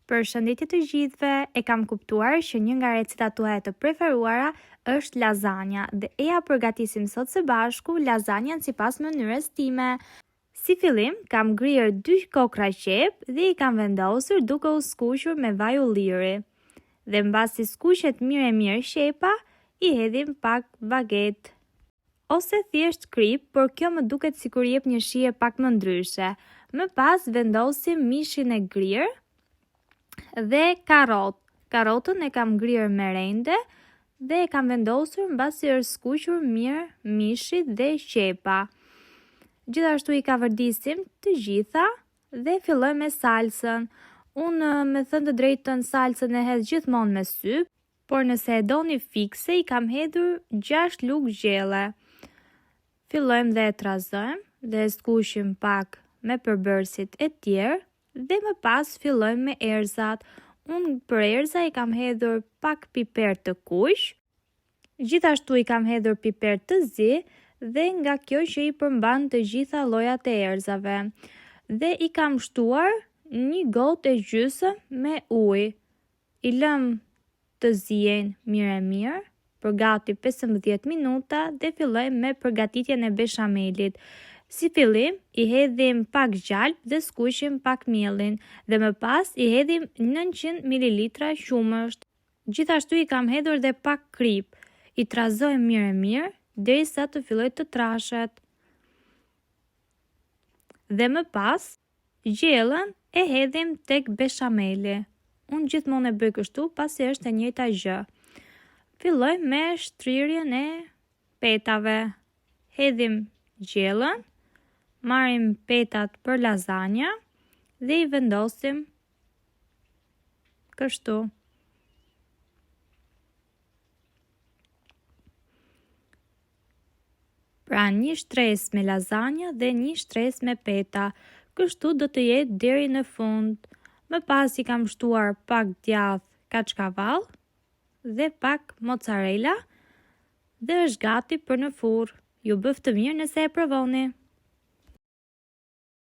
Përshëndetje të gjithëve, e kam kuptuar që një nga recetat tuaja të preferuara është lazanja dhe eja përgatisim sot së bashku lazanjan sipas mënyrës time. Si fillim, kam grirë dy kokrra qepë dhe i kam vendosur duke u skuqur me vaj ulliri. Dhe mbasi skuqet mirë e mirë qepa, i hedhim pak baget ose thjesht kripë, por kjo më duket sikur jep një shije pak më ndryshe. Më pas vendosim mishin e grirë dhe karrotë. Karrotën e kam grirë me rende dhe e kam vendosur mbasi është skuqur mirë mishi dhe qepa. Gjithashtu i kavërdisim të gjitha dhe fillojmë me salcën. Unë me thënë të drejtën salcën e hedh gjithmonë me sy, por nëse e doni fikse i kam hedhur 6 lugë gjelle. Fillojmë dhe e trazojmë dhe e skuqim pak me përbërësit e tjerë dhe më pas fillojmë me erëzat. Unë për erëza i kam hedhur pak piper të kuq, gjithashtu i kam hedhur piper të zi dhe nga kjo që i përmban të gjitha llojet e erëzave. Dhe i kam shtuar një gotë e gjysmë me ujë. I lëmë të ziejnë mirë e mirë për gati 15 minuta dhe fillojmë me përgatitjen e beshamelit. Si fillim, i hedhim pak gjalpë dhe skuqim pak miellin dhe më pas i hedhim 900 ml qumësht. Gjithashtu i kam hedhur dhe pak kripë. I trazojmë mirë e mirë derisa të fillojë të trashet. Dhe më pas Gjellën e hedhim tek beshameli. Unë gjithmonë e bëj kështu pasi është e njëjta gjë. Fillojmë me shtrirjen e petave. Hedhim gjellën, marrim petat për lazanja dhe i vendosim kështu. Pra një shtresë me lazanja dhe një shtresë me peta. Kështu do të jetë deri në fund. Më pas i kam shtuar pak djathë kaçkavall dhe pak mozzarella dhe është gati për në furrë. Ju bëftë mirë nëse e provoni.